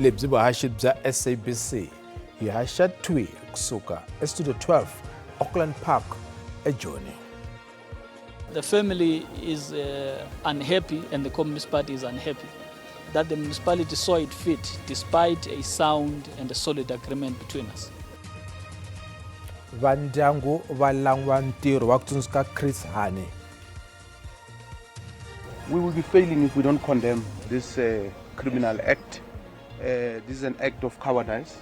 Lebyi vuhaxi bya SABC hi haxa thwi kusuka eStudio 12 Auckland Park eJoni. The family is unhappy and the Communist Party is unhappy that the municipality saw it fit despite a sound and a solid agreement between us. Va ndyangu va lan'wa ntirho wa ku tsundzuka Chris Hani. We will be failing if we don't condemn this criminal act. This is an act of cowardice.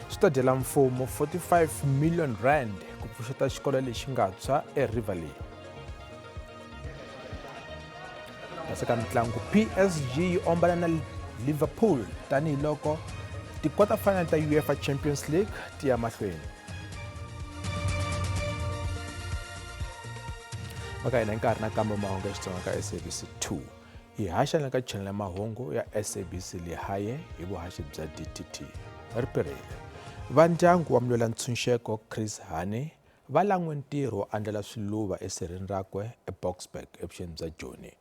Swi ta dyela mfumo 45 million rand ku pfuxeta xikolo lexi nga tshwa eRiverlea. Kasi ka mitlangu PSG yi ombana na Liverpool tanihiloko ti-quarter final ta UEFA Champions League ti ya mahlweni. Maka hina nkarhi nakambe mahungu ya Xitsonga ka SABC 2. Hi haxa na ka channel ya mahungu ya SABC Lehae hi vuhaxi bya DTT. Ri perile. Va ndyangu wa mulwela ntshunxeko Chris Hani va lan'we ntirho wo andlala swiluva esirheni rakwe eBoksburg evuxeni bya Joni.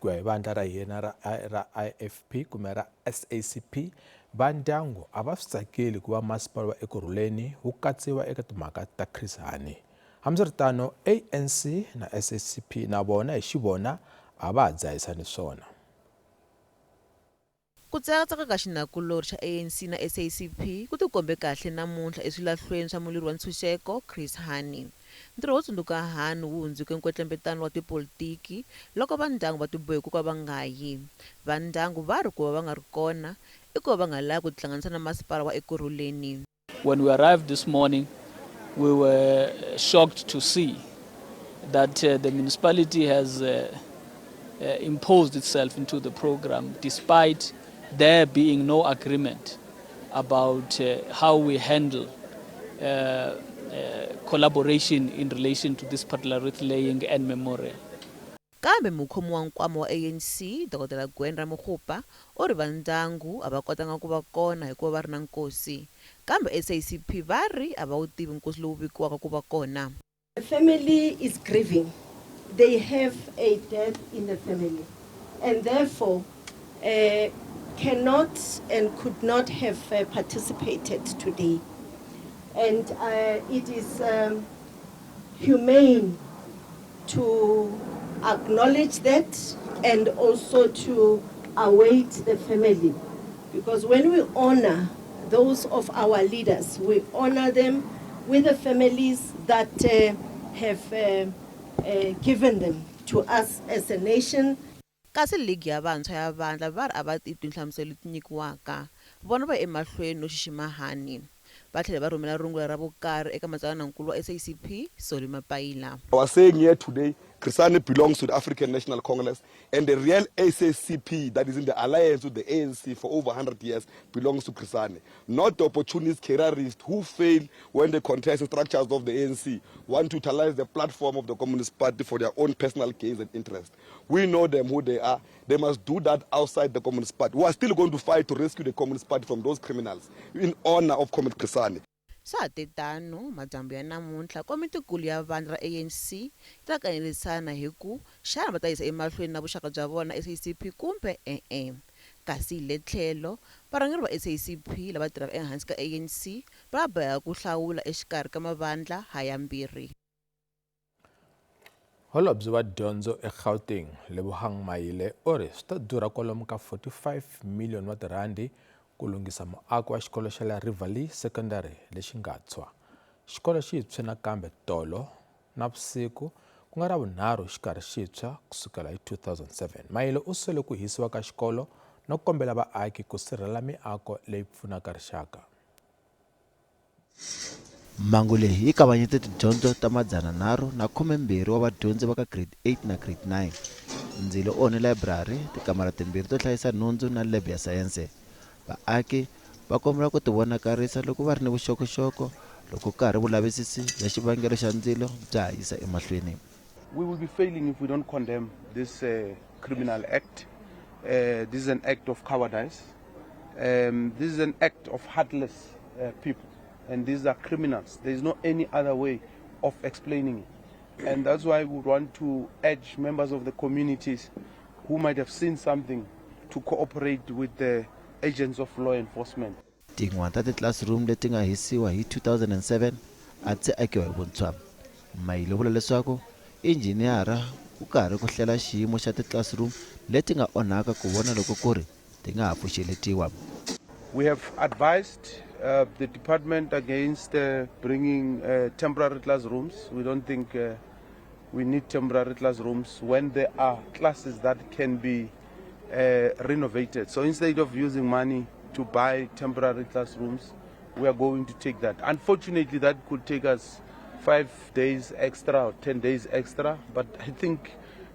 Ku ya hi vandla ra hina ra, ra IFP kumbe ra SACP, va ndyangu a va swi tsakeli ku va masipala wa Ekurhuleni wu katsiwa eka timhaka ta Chris Hani. Hambiswiritano, ANC na SACP na vona hi xivona a va ha dzahisani swona. Ku tsekatseka ka xinakulorhi xa ANC na SACP ku tikombe kahle namuntlha eswilahlweni swa mulweri wa ntshunxeko Chris Hani. Ntirho wo tsundzuka Hani wu hundzuke nkwetlembetano wa tipolitiki loko va ndyangu va tibohe ku ka va nga yi. Va ndyangu va ri ku va va nga ri kona i ku va va nga lavi ku tihlanganisa na masipala wa Ekurhuleni. When we arrived this morning, we were shocked to see that the municipality has imposed itself into the program despite there being no agreement about how we handle collaboration in relation to this particular wreath laying and memorial. Kambe mukhomi wa nkwama wa ANC, Dokodela Gwen Ramokgopa, u ri vandyangu a va kotanga ku va kona hikuva va ri na nkosi. Kambe SACP va ri a va wu tivi nkosi lowu vikiwaka ku va kona. The family is grieving. They have a death in the family and therefore cannot and could not have participated today. And it is humane to acknowledge that and also to await the family. Because when we honor those of our leaders, we honor them with the families that have given them to us as a nation. Kasi ligi ya vantshwa ya vandla va ri a va titwi nhlamuselo leti nyikiwaka, vona va emahlweni no xixima Hani. Va tlhele va rhumela rungula ra vukarhi eka matsalanankulu wa SACP, Solly Mapaila. I was saying here today, Chris Hani belongs to the African National Congress, and the real SACP that is in the alliance with the ANC for over 100 years belongs to Chris Hani, not the opportunist careerists who fail when the contest structures of the ANC want to utilize the platform of the Communist Party for their own personal gains and interests. We know them who they are. They must do that outside the Communist Party. We are still going to fight to rescue the Communist Party from those criminals in honor of Comrade Chris Hani. Swa ha te tano, madyambu ya namuntlha, komitikulu ya vandla ra ANC yi ta kanerisana hi ku xana va ta yisa emahlweni na vuxaka bya vona na SACP kumbe e-e. Kasi hi le tlhelo, varhangeri va SACP lava tirhaka ehansi ka ANC va boheka ku hlawula exikarhi ka mavandla hayambirhi. Holobye wa dyondzo eGauteng, Lebohang Maile, u ri swi ta durha kwalomu ka 45 million wa tirhandi ku lunghisa muako wa xikolo xa le Riverlea Secondary lexi nga tshwa. Xikolo xi tshwe nakambe tolo na vusiku, ku nga Ravunharhu xi karhi xi tshwa ku sukela hi 2007. Maile u sole ku hisiwa ka xikolo no kombela vaaki ku sirhelela miako leyi pfunaka rixaka. Mhangu leyi yi kavanyete tidyondzo ta 312 wa vadyondzi va ka Grade 8 na Grade 9. Ndzilo u onhe layiburari, tikamara timbirhi to hlayisa nhundzu na lebe ya sayense. Vaaki va komberiwa ku tivonakarisa loko va ri ni vuxokoxoko loko karhi vulavisisi bya xivangelo xa ndzilo bya ha yisa emahlweni. We will be failing if we don't condemn this criminal act. This is an act of cowardice. This is an act of heartless people, and these are criminals. There is no any other way of explaining it. And that's why we want to urge members of the communities who might have seen something to cooperate with the agents of law enforcement. Tin'wana ta ti-classroom leti nga hisiwa hi 2007 a ti se akiwa hi vuntshwa. Maile u vula leswaku injhiniyara u karhi ku hlela xiyimo xa ti-classroom leti nga onhaka ku vona loko ku ri ti nga ha pfuxeletiwa. We have advised the department against bringing temporary classrooms. We don't think we need temporary classrooms when there are classes that can be renovated. So instead of using money to buy temporary classrooms, we are going to take that. Unfortunately, that could take us 5 days extra or 10 days extra, but I think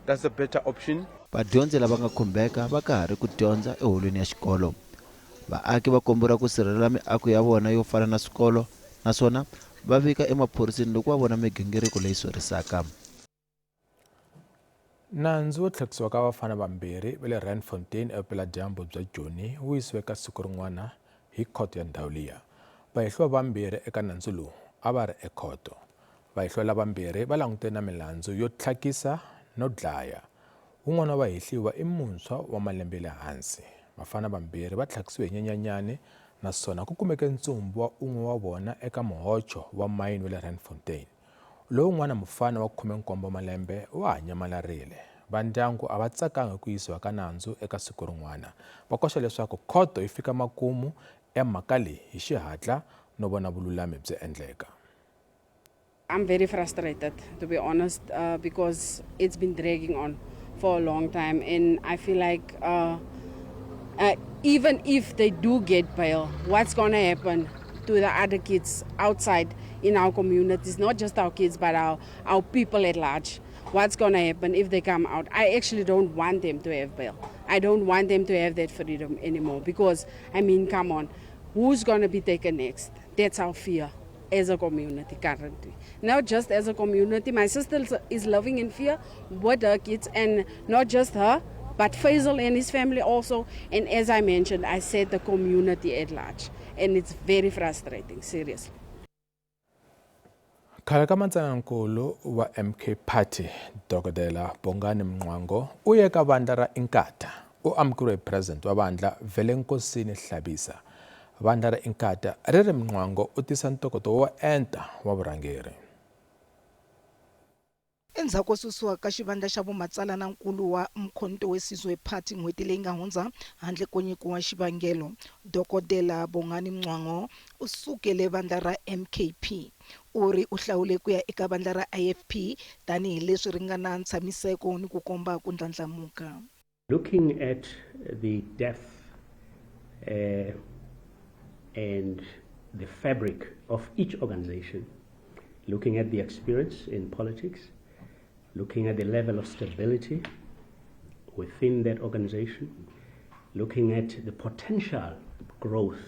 that's a better option. Vadyondzi lava nga khumbeka va ka ha ri ku dyondza eholweni ya xikolo. Vaaki va komberiwa ku sirhelela miako ya vona yo fana na swikolo naswona va vika emaphoriseni loko va vona migingiriko leyi sorisaka. Nandzu wo tlhakisiwa ka vafana vambirhi va le Randfontein evupeladyambu bya Joni wu yisiwe ka siku rin'wana hi khoto ya ndhawu liya. Vahehliwa vambirhi eka nandzu lowu a va ri ekhoto. Vahehliwa lavambirhi va langutene na milandzu yo tlhakisa no dlaya. Wun'wana wa vahehliwa i muntshwa wa malembe ya le hansi. Vafana vambirhi va tlhakisiwe hi Nyenyanyane naswona ku kumeke ntsumbu wa un'we wa vona eka muhocho wa mayini wa le Randfontein. Lowun'wana mufana wa 17 wa malembe wa ha nyamalarile. Va ndyangu a va tsakanga hi ku yisiwa ka nandzu eka siku rin'wana. Va koxa leswaku khoto yi fika makumu ya mhaka leyi hi xihatla no vona vululami byi endleka. I'm very frustrated, to be honest, because it's been dragging on for a long time, and I feel like even if they do get bail, what's going to happen to the other kids outside in our communities, not just our kids, but our people at large? What's going to happen if they come out? I actually don't want them to have bail. I don't want them to have that freedom anymore because, I mean, come on, who's going to be taken next? That's our fear as a community currently. Not just as a community, my sister is living in fear with her kids, and not just her, but Faisal and his family also. And as I mentioned, I said the community at large. And it's very frustrating, seriously. Khale ka matsalanankulu wa MK Party, Dokodela Bongani Mncwango, u ye ka vandla ra Inkatha. U amukeriwe hi president wa vandla Velenkosini Hlabisa. Vandla ra Inkatha ri ri Mncwango u tisa ntokoto wo enta wa vurhangeri. Endzhaku ko susiwa ka xivandla xa vumatsalanankulu wa Mkhonto we Sizwe Party n'hweti leyi nga hundza handle ko nyikiwa xivangelo, Dokodela Bongani Mncwango u sukele vandla ra MKP. U ri u hlawule ku ya eka vandla ra IFP tanihileswi ri nga na ntshamiseko ni ku komba ku ndlandlamuka. Looking at the depth and the fabric of each organization, looking at the experience in politics, looking at the level of stability within that organization, looking at the potential growth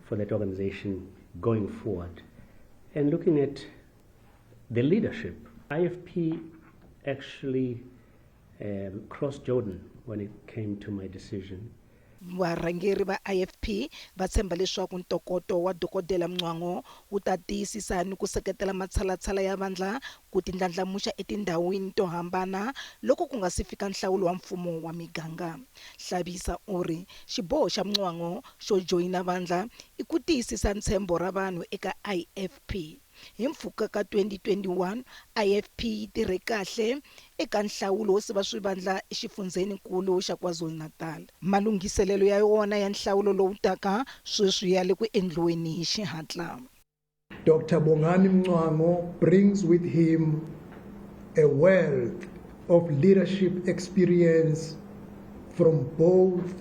for that organization going forward, and looking at the leadership. IFP actually crossed Jordan when it came to my decision. Varhangeri va IFP va tshemba leswaku ntokoto wa Dokodela Mncwango wu ta tiyisisa ni ku seketela matshalatshala ya vandla ku tindlandlamuxa etindhawini to hambana loko ku nga si fika nhlawulo wa mfumo wa miganga. Hlabisa u ri xiboho xa Mncwango xo joyina vandla i ku tiyisisa ntshembo ra vanhu eka IFP. Hi mpfhuka ka 2021, IFP yi tirhe kahle eka nhlawulo wo siva swivandla exifundzheninkulu xa KwaZulu-Natal. Malunghiselelo ya yona ya nhlawulo lowu taka sweswi ya le ku endliweni hi xihatla. Dr. Bongani Mncwango brings with him a wealth of leadership experience from both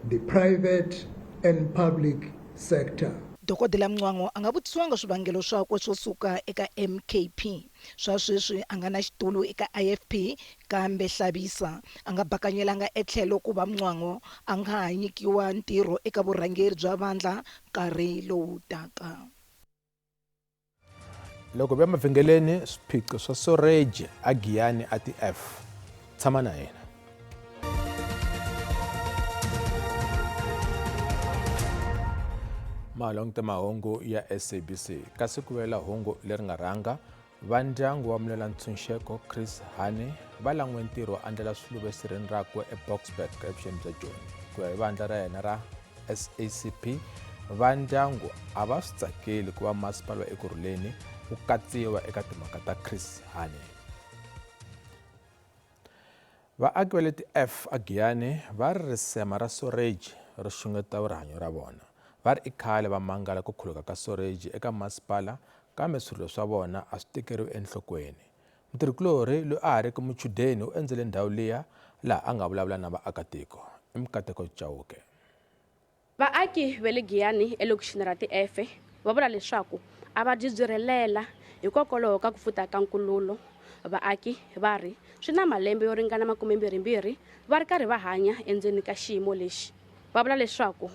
the private and public sector. Dokodela Mncwango a nga vutisiwanga swivangelo swakwe swo suka eka MKP. Swa sweswi a nga na xitulu eka IFP, kambe Hlabisa a nga bakanyelanga etlhelo ku va Mncwango a nga ha nyikiwa ntirho eka vurhangeri bya vandla nkarhi lowu taka. Loko va mavhengeleni swiphiqo swa soreji a Giyani a ti-F. Tshama na hina. Mahalongte mahungu ya SABC kasi ku vela hungu leri nga rhanga Va ndyangu wa mulwela-ntshunxeko Chris Hani va lan'we ntirho wo andlala swiluva esirheni rakwe eBoksburg evuxeni bya Joni. Ku ya hi vandla ra yena ra SACP, va ndyangu a va swi tsakeli ku va masipala wa Ekurhuleni wu katsiwa eka timhaka ta Chris Hani. Vaaki va le ti-F aGiyani va ri risema ra soreji ri xungeta rihanyo ra vona. Va ri i khale va mangala ku khuluka ka soreji eka masipala kambe swirilo swa vona a swi tekeriwi enhlokweni. Mutirhikulorhi loyi a ha riki muchudeni u endzele ndhawu liya laha a nga vulavula na vaakatiko. I Mikateko Chauke. Vaaki va le Giyani elokixini ra Tiefe va vula leswaku a va dyi byi rhelela hikokwalaho ka ku pfuta ka nkululo. Vaaki va ri swi na malembe yo ringana makumembirhimbirhi va ri karhi va hanya endzeni ka xiyimo lexi. Va vula leswaku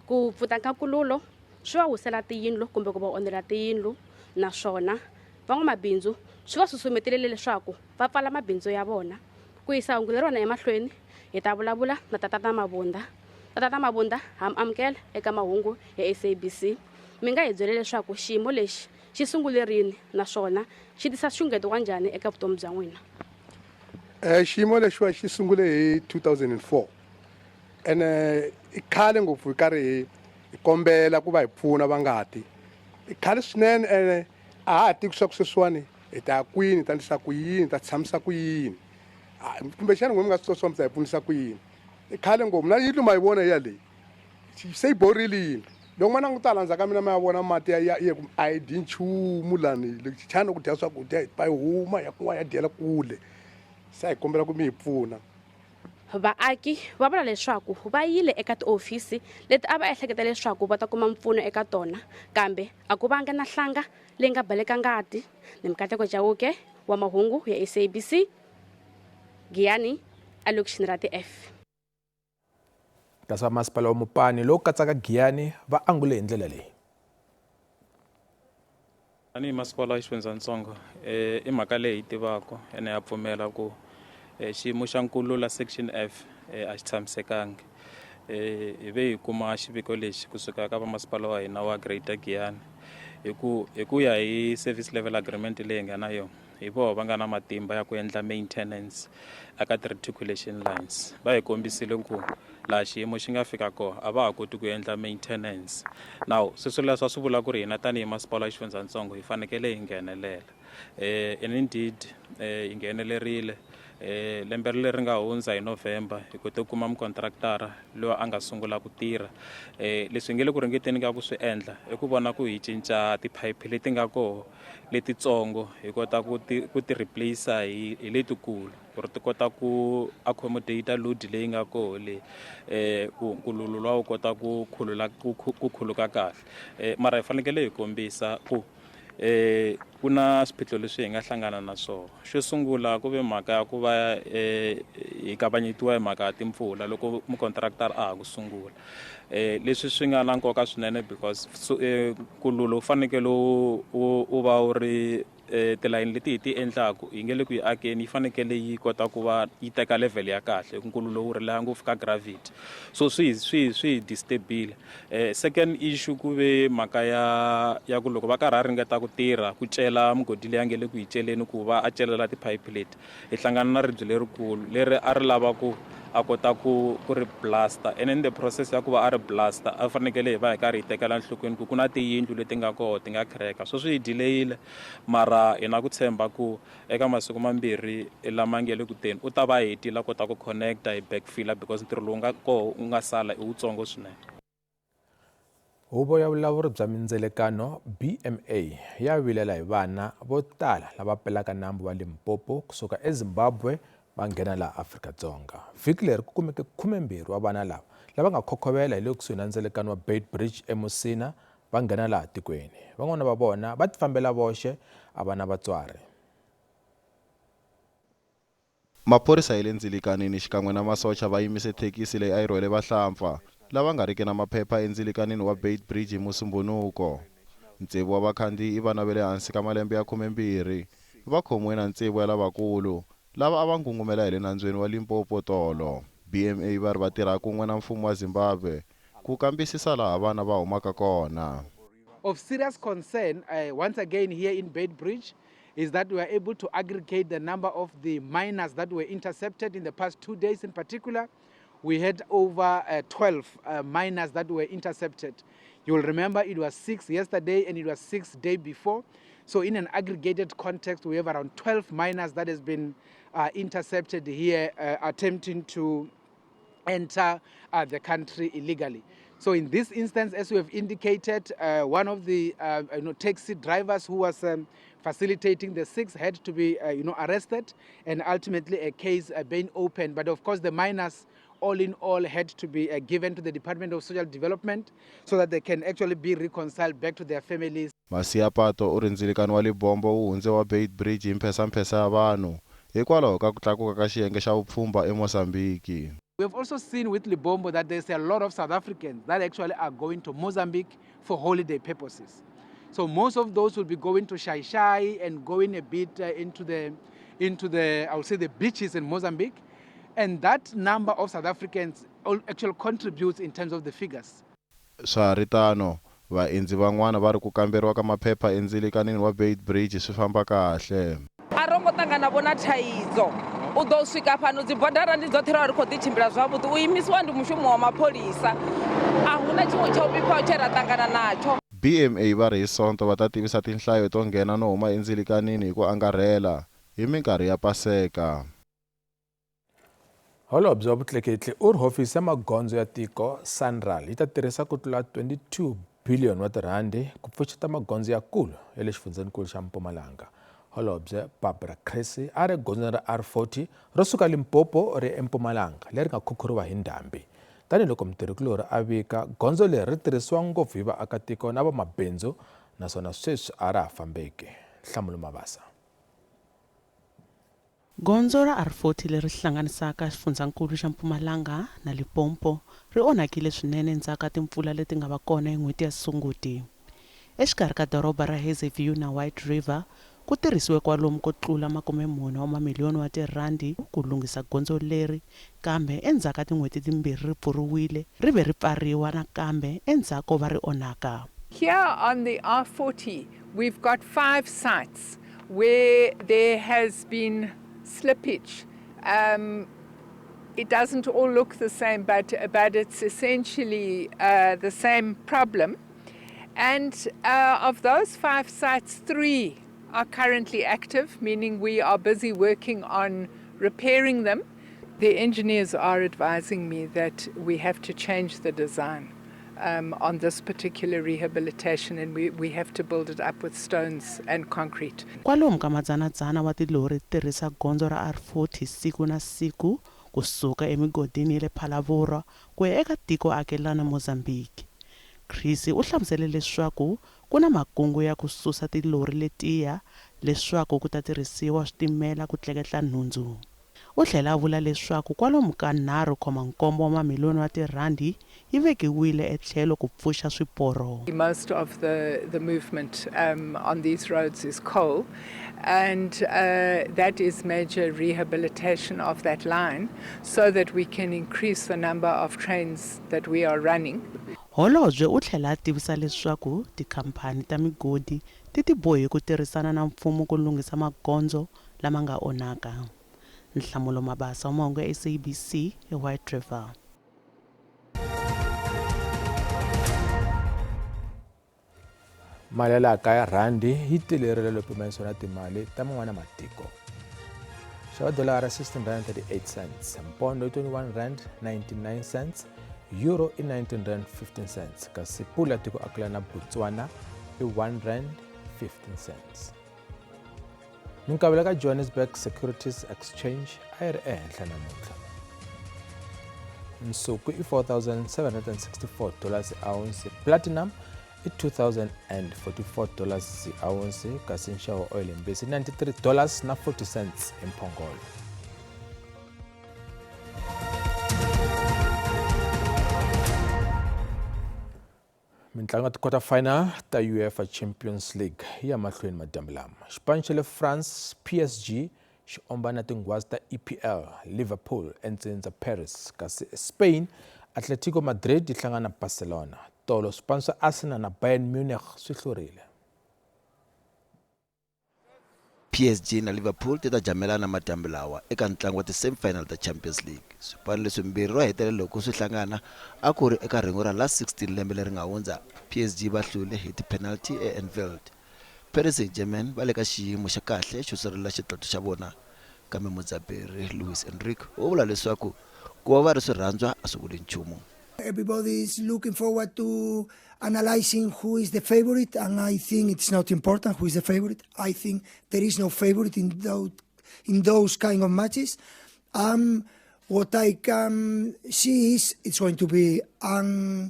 ku pfuta ka nkululo swi va wisela tiyindlu kumbe ku va onhela tiyindlu naswona van'wamabindzu swi va susumeterile leswaku va pfala mabindzu ya vona. Ku yisa hungu leriwani emahlweni hi ta vulavula na Tatana Mabunda. Tatana Mabunda ha mi amukela eka mahungu ya SABC. Mi nga hi byela leswaku xiyimo lexi xi sungule rini naswona xi tisa nxungeto wa njhani eka vutomi bya n'wina? Xiyimo lexiwa xi sungule hi 2004 ene i khale ngopfu hi karhi hi hi kombela ku va hi pfuna va nga ti. I khale swinene ene a ha ha tivi swa ku sweswiwani hi ta ya kwini hi ta endlisa ku yini hi ta tshamisa ku yini kumbexana n'we mi nga swi tiva mi ta hi pfunisa ku yini i khale ngopfu na yindlu ma yi vona ya leyi se yi borile yindlu loko ma languta hala ndzhaku ka mina ma ya vona mati ya ya a yi dyi nchumu lani chana ku dya swakudya hi yi huma ya kun'wana ya dyela kule se a hi kombela ku mi hi pfuna. Vaaki va vula leswaku va yile eka tihofisi leti a va ehleketa leswaku va ta kuma mpfuno eka tona kambe a ku vanga na hlanga leyi nga baleka ngati. Ni Mikateko Chauke wa mahungu ya SABC, Giyani, elokixini ra ti-F. Kasi va masipala wa Mopani lowu katsaka Giyani va angule hi ndlela leyi. Tanihi masipala wa Xifundzatsongo i mhaka leyi hi yi tivaka ene ha pfumela ku xiyimo xa nkulula section F a xi tshamisekanga. Hi ve hi kuma xiviko lexi kusuka ka vamasipala wa hina wa Greater Giyani hi ku hi ku ya hi service level agreement leyi hi nga na yona hi voho va nga na matimba ya ku endla maintenance eka ti-reticulation lines. Va hi kombisile ku laha xiyimo xi nga fika kona a va ha koti ku endla maintenance. Now sweswo leswo a swi vula ku ri hina tanihi masipala wa xifundzatsongo hi fanekele hi nghenelela and indeed hi nghenelerile lembe leri nga hundza hi November hi kote ku kuma mukontraktara loyi a nga sungula ku tirha. Leswi hi nge le ku ringeteni ka ku swi endla i ku vona ku hi cinca tiphayiphi leti nga koho letitsongo hi kota ku ti ku ti replace hi hi letikulu ku ri ti kota ku accommodate load leyi nga koho le ku nkululo luwa wu kota ku khulula ku ku khuluka kahle. Mara hi fanekele hi kombisa ku ku na swiphiqo leswi hi nga hlangana na swona. Xo sungula ku ve mhaka ya ku va hi kavanyetiwa hi mhaka ya timpfula loko mukontraktara a ha ku sungula. Leswi swi nga na nkoka swinene because nkululo wu fanekele wu va wu ri tilayini leti hi ti endlaku hi nge le ku yi akeni yi fanekele yi kota ku va yi teka level ya kahle hi ku nkululo wu rely ngopfu ka gravity so swi hi swi hi swi hi disturb-ile. Second issue ku ve mhaka ya ya ku loko va karhi a ringeta ku tirha ku cela mugodi leyi a nge le ku yi celeni ku va a celela tiphayiphi leti hi hlangana na ribye lerikulu leri a ri lava ku a kota ku ku ri blaster and in the process ya ku va a ri blaster a fanekele hi va hi karhi hi tekela enhlokweni ku ku na tiyindlu leti nga koho ti nga crack-a so swi hi delay-ile mara hi na ku tshemba ku eka masiku mambirhi lama nge le ku teni u ta va a hetile a kota ku connect-a hi backfiller because ntirho lowu nga koho wu nga sala i wutsongo swinene. Huvo ya Vulawuri bya Mindzelekano, BMA, ya vilela hi vana vo tala lava pelaka nambu wa Limpopo kusuka eZimbabwe va nghena laha Afrika-Dzonga. Vhiki leri ku kumeke 12 wa vana lava, lava nga khokhovela hi le kusuhi na ndzelekano wa Beitbridge eMusina va nghena laha tikweni. Van'wana va vona va tifambela voxe, a va na vatswari. Maphorisa ya le ndzilikanini xikan'we na masocha va yimise thekisi leyi a yi rhwele vahlampfa lava nga riki na maphepha endzilikanini wa Beitbridge hi Musumbhunuko. Tsevu wa vakhandziyi i vana va le hansi ka malembe ya 12, va khomiwe na tsevu ya lavakulu lava a va ngungumela hi le nambyeni wa Limpopo tolo. BMA va ri va tirha kun'we na mfumo wa Zimbabwe ku kambisisa laha vana va humaka kona. Of serious concern, once again here in Beitbridge, is that we are able to aggregate the number of the miners that were intercepted in the past two days in particular. We had over 12 miners that were intercepted. You'll remember it was six yesterday and it was six day before. So in an aggregated context, we have around 12 miners that has been intercepted here attempting to enter the country illegally. So in this instance, as we have indicated, one of the you know, taxi drivers who was facilitating the six had to be you know, arrested and ultimately a case being opened. But of course, the miners all in all had to be given to the Department of Social Development so that they can actually be reconciled back to their families. Masiapato u ri ndzilikano wa Lebombo wu hundze wa Beitbridge hi mphesamphesa ya vanhu hikwalaho ka ku tlakuka ka xiyenge xa vupfhumba eMozambiki. We have also seen with Lebombo that there's a lot of South Africans that actually are going to Mozambique for holiday purposes. So most of those will be going to Xai-Xai and going a bit into the, I would say, the beaches in Mozambique. And that number of South Africans actually contributes in terms of the figures. Swa ha ri tano, vaendzi van'wana va ri ku kamberiwa ka maphepha endzilikanini wa Beitbridge swi famba kahle. A ro ngo ṱangana vho na thaidzo u ḓo swika fhano dzi bodara ndi dzoṱhe ra ri khou ḓi tshimbila zwavhuḓi u imisiwa ndi mushumo wa mapholisa a hu na tshiṅwe tsha u vhifhaho tshe ra ṱangana natsho. BMA va ri hi Sonto va ta tivisa tinhlayo to nghena no huma endzilikanini hi ku angarhela hi minkarhi ya Paseka. Holobye wa vutleketli u ri hofisi ya magondzo ya tiko SANRAL yi ta tirhisa ku tlula 22 biliyoni wa tirhandi ku pfuxeta magondzo ya kulu ya le xifundzenikulu xa Mpumalanga. Holobye Barbara Creecy a ri egondzweni ra R40 ro suka Limpopo ri ya eMpumalanga leri nga khukhuriwa hi ndhambi. Tanihiloko mutirhikulorhi a vika, gondzo leri ri tirhisiwa ngopfu hi vaakatiko na vamabindzu naswona sweswi a ra ha fambeki. Nhlamulo Mabasa. Gondzo ra R40 leri hlanganisaka xifundzankulu xa Mpumalanga na Limpopo ri onhakile swinene endzhaku ka timpfula leti nga va kona hi n'hweti ya Sunguti. Exikarhi ka doroba ra Hazyview na White River ku tirhisiwe kwalomu ko tlula makumemune wa mamiliyoni wa tirhandi ku lunghisa gondzo leri kambe endzhaku ka tin'hweti timbirhi ri pfuriwile ri ve ri pfariwa nakambe endzhaku ko va ri onhaka. Here on the R40 we've got five sites where there has been slippage. It doesn't all look the same, but it's essentially the same problem. And of those five sites, three are currently active, meaning we are busy working on repairing them. The engineers are advising me that we have to change the design on this particular rehabilitation and we have to build it up with stones and concrete. Kwalomu ka madzanadzana wa tilori ti tirhisa gondzo ra R40 siku na siku ku suka emigodini ya le Phalaborwa ku ya eka tiko akelana Mozambique. Creecy u hlamusele leswaku ku na makungu ya ku susa tilori letiya leswaku ku ta tirhisiwa switimela ku tleketla nhundzu. U tlhela a vula leswaku kwalomu ka 3.7 wa mamiliyoni wa tirhandi yi vekiwile etlhelo ku pfuxa swiporo. Most of the movement on these roads is coal, and that is major rehabilitation of that line so that we can increase the number of trains that we are running. Holobye u tlhela a tivisa leswaku tikhamphani ta migodi ti tibohe ku tirhisana na mfumo ku lunghisa magondzo lama nga onhaka. Nhlamulo Mabasa wa mahungu ya SABC eWhite River. Mali ya laha kaya rhandi yi tilerile loko pimanisiwa na timali ta man'wana matiko. Xava dolara 16 rand 38 cents, mpondo i 21 rand 99 cents, euro i 19 rand 15 cents, kasi pula tiko akelana na Botswana i 1 rand 15 cents. Minkavelo ka Johannesburg Securities Exchange a yi ri ehenhla namuntlha. Nsuku i 4764 dollars ounce, platinum i 2044 dollars ounce, kasi nxavo wa oil mbisi 93 dollars na 40 cents hi mphongolo. Mintlangu ya ti-quarter final ta UEFA Champions League yi ya mahlweni madyambu lama. Xipano xa le France PSG xi omba na tinghwazi ta EPL Liverpool entsindza Paris, kasi Spain Atletico Madrid yi hlangana na Barcelona. Tolo swipano swa Arsenal na Bayern Munich swi hlurile. PSG na Liverpool ti ta jamelana madyambu lawa eka ntlangu wa ti-semi-final ta Champions League. Swipano leswimbirhi ro hetelela loko swi hlangana a ku ri eka rhengu ra last 16 lembe leri nga hundza, PSG va hlule hi ti-penalty eAnfield. Paris Saint-Germain va le ka xiyimo xa kahle xo sirhelela xidlodlo xa vona, kambe mudzaberi Luis Enrique u vula leswaku ku va va ri swirhandzwa a swi vuli nchumu. Everybody is looking forward to analyzing who is the favorite, and I think it's not important who is the favorite. I think there is no favorite in those, in those kind of matches. What I can see is it's going to be a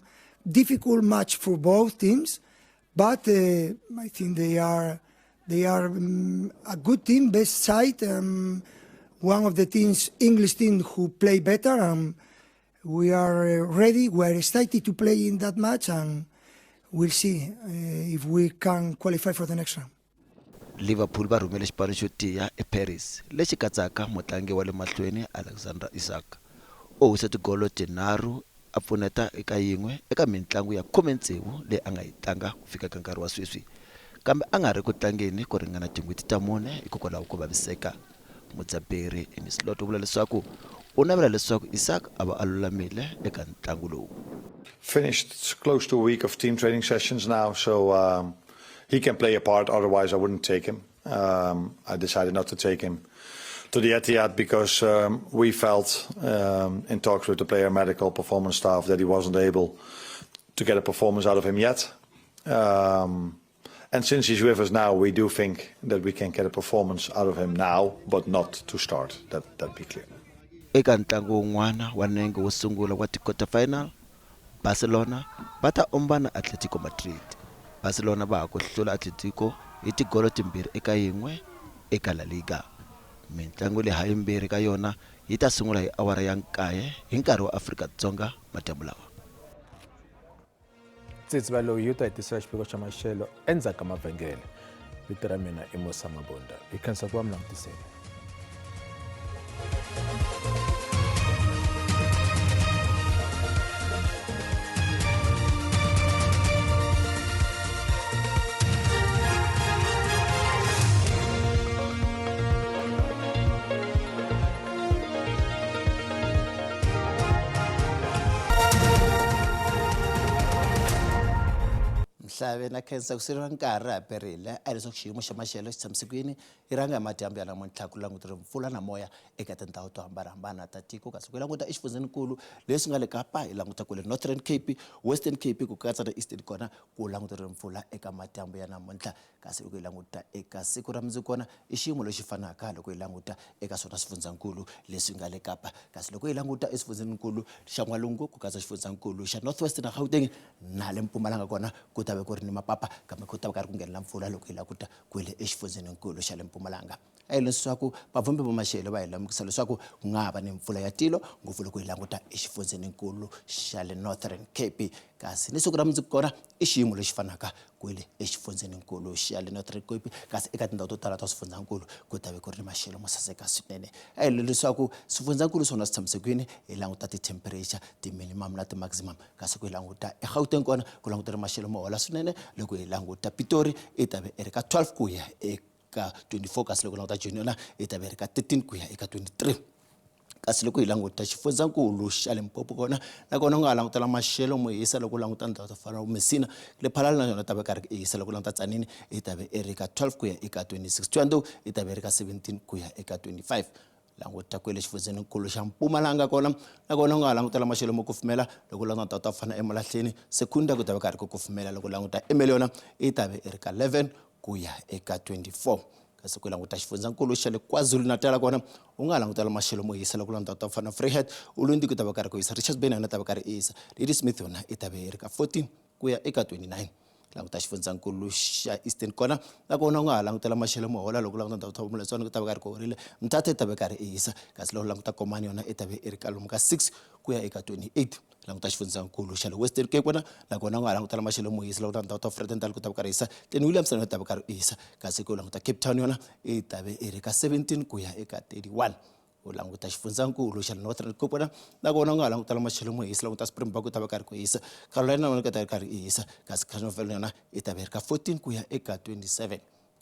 difficult match for both teams, but I think they are a good team, best side, one of the teams, English team who play better. And we are ready. We are excited to play in that match, and we'll see if we can qualify for the next round. Liverpool va rhumele xipano xo tiya eParis lexi katsaka mutlangi wa le mahlweni Alexander Isak. U howise tigolo tinharhu a pfuneta eka yin'we eka mintlangu ya 16 leyi a nga yi tlanga ku fika ka nkarhi wa sweswi, kambe a nga ri ku tlangeni ku ringana tin'hweti ta mune hikokwalaho ko vaviseka. Mudzaberi Arne Slot u vula leswaku u navela leswaku Isak a va a lulamile eka ntlangu lowu. Finished close to a week of team training sessions now, so he can play a part. Otherwise, I wouldn't take him. I decided not to take him to the Etihad because we felt in talks with the player medical performance staff that he wasn't able to get a performance out of him yet. And since he's with us now, we do think that we can get a performance out of him now, but not to start. That be clear. Eka ntlangu wun'wana wa nenge wo sungula wa ti-quarter final, Barcelona va ta ombana Atletico Madrid. Barcelona va ha ku hlula Atletico hi tigolo 2-1 eka La Liga. Mintlangu leyi hayimbirhi ka yona yi ta sungula hi awara ya 9 hi nkarhi wa Afrika-Dzonga madyambu lawa. Tsitsiva loyi yi ta hetisela xiviko xa maxelo endzhaku ka mavhengele. Vito ra mina i Musa Mabunda, hi khensa ku va mi langutisile. Mhlave na khensa ku siveriwa nkarhi ra ha perile. A leswaku xiyimo xa maxelo xi tshamise ku yini, yi rhanga hi madyambu ya namuntlha. Ku languteriwe mpfula na moya eka tindhawu to hambanahambana ta tiko, kasi ku yi languta exifundzeninkulu leswi nga le Kapa, hi languta kule Northern Cape, Western Cape ku katsa na Eastern, kona ku languteriwe mpfula eka madyambu ya namuntlha. Kasi loko hi languta eka siku ra mundzuku, kona i xiyimo lexi fanaka loko hi languta eka swona swifundzankulu leswi nga le Kapa. Kasi loko hi languta exifundzeninkulu xa N'walungu ku katsa xifundzankulu xa North West na Gauteng na le Mpumalanga, kona ku ta ve ku ri ni mapapa, kambe ku ta va karhi ku nghenela mpfula loko hi languta kwele exifundzeninkulu xa le Mpumalanga. A hi leswaku vavhumbi va maxelo va hi lemukisa leswaku ku nga ha va ni mpfula ya tilo ngopfu loko hi languta exifundzeninkulu xa le Northern Cape. Kasi ni siku ra mundzuku kona i xiyimo lexi fanaka kwele exifundzeninkulu xa le Northern Cape. Kasi eka tindhawu to tala ta swifundzankulu ku ta ve ku ri ni maxelo mo saseka swinene. A hi leswaku swifundzankulu swona swi tshamise kwini, hi languta ti-temperature, ti-minimum na ti-maximum. Kasi ku hi languta eGauteng, kona ku langutela maxelo mo hola swinene. Loko hi languta Pitori, i ta ve i ri ka 12 ku ya eka 24, kasi loko languta Joni, yona i ta ve i ri ka 13 ku ya eka 23. Kasi loko hi languta xifundzankulu xa Limpopo, kona nakona u nga ha langutela maxelo mo hisa. Loko u languta ndhawu to fana na Messina le Phalala, na yona ta ve karhi i hisa. Loko u languta Tzaneen, i ta ve i ri ka 12 ku ya eka 26. Thohoyandou i ta ve i ri ka 17 ku ya eka 25. Languta kwele xifundzeninkulu xa Mpumalanga, kona nakona u nga ha langutela maxelo mo kufumela. Loko u languta ndhawu ta fana Emalahleni, Secunda, ku ta va karhi ku kufumela. Loko u languta Ermelo, yona i ta ve i ri ka 11 ku ya eka 24. Kasi ku languta xifundzankulu xa le KwaZulu-Natal, kona u nga ha langutela maxelo mo hisa. Loko u languta ta fana Vryheid, Ulundi, ku ta va karhi ku hisa. Richards Bay na yona ta va karhi i hisa. Ladysmith yona i ta ve i ri ka 14 ku ya eka 29. Languta xifundzankulu xa Eastern, kona nakona u nga ha langutela maxelo mo hola. Loko u languta ndhawu ta Moletswana, ku ta va karhi ku horile. Mthatha i ta ve karhi i hisa, kasi loko u languta Komani, yona i ta ve i ri ka lomu ka 6 ku ya eka 28. Languta xifundzankulu xa le Western Cape, kona nakona u nga ha langutela maxelo mo hisa. Loko na ndhawu ta Vredendal, ku ta va karhi hisa. Clan Williams na yona ta va karhi hisa, kasi ku languta Cape Town, yona i ta ve i ri ka 17 ku ya eka 31. U languta xifundzankulu xa le Northern Cape, kona nakona u nga ha langutela maxelo mo hisa. Languta Springbok, ku ta va karhi ku hisa. Carolina na yona ku ta va karhi i hisa, kasi Carnival yona i ta ve ri ka 14 ku ya eka 27.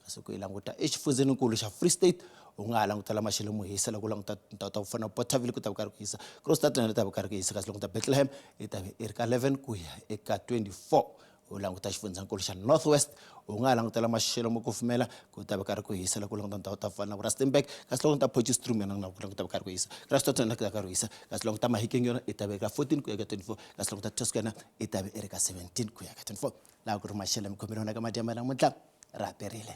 Kasi ku yi languta exifundzeninkulu xa Free State, u nga ha langutela maxelo mo hisa loko u languta tindhawu ta ku fana na Bothaville, ku ta va karhi ku hisa. Kroonstad na yona yi ta va karhi ku hisa, kasi languta Bethlehem yi ta va yi ri ka 11 ku ya eka 24. U languta xifundzankulu xa North West, u nga ha langutela maxelo mo kufumela, ku ta va karhi ku hisa loko u languta ndhawu ta fana na Rustenburg, kasi loko ta Potchefstroom yona na ku ta va karhi ku hisa. Kraaifontein yona ku ta karhi ku hisa, kasi loko ta Mahikeng yona yi ta va eka 14 ku ya ka 24, kasi loko ta Tosco yona yi ta va yi ri ka 17 ku ya ka 24. Laha ku ri maxelo ya mikhomelo yona ka madyambu ya namuntlha ra perile.